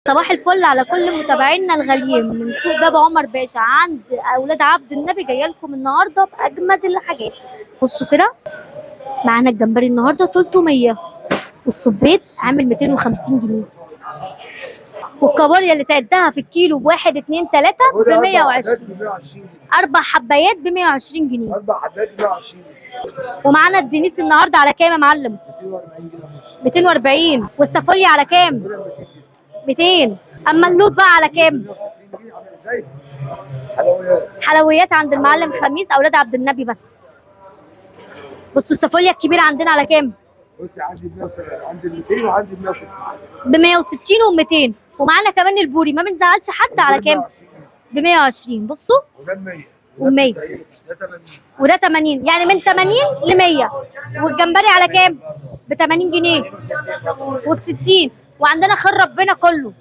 صباح الفل على كل متابعينا الغاليين من سوق باب عمر باشا عند اولاد عبد النبي. جاية لكم النهارده باجمد الحاجات. بصوا كده معانا الجمبري النهارده 300، والسبيط عامل 250 جنيه، والكابوريا اللي تعدها في الكيلو بواحد اتنين تلاتة ب 120، 120. اربع حبايات ب 120 جنيه. اربع حبات 120. ومعانا الدنيس النهارده على كام يا معلم؟ 240 جنيه. 240. والسافوليا على كام؟ 200. اما اللوت بقى على كام؟ 160 جنيه. عامل ازاي؟ حلويات. حلويات عند المعلم خميس اولاد عبد النبي. بس بصوا السافوليا الكبيرة عندنا على كام؟ بصي عندي 170، عندي 200، وعندي 160. ب 160 و200. ومعانا كمان البوري ما بنزعلش حد على كام؟ ب 120. بصوا وده 100. ومية. ده 80. وده 80، يعني من 80 ل 100. والجمبري على كام؟ ب 80 جنيه وب 60. وعندنا خير ربنا كله.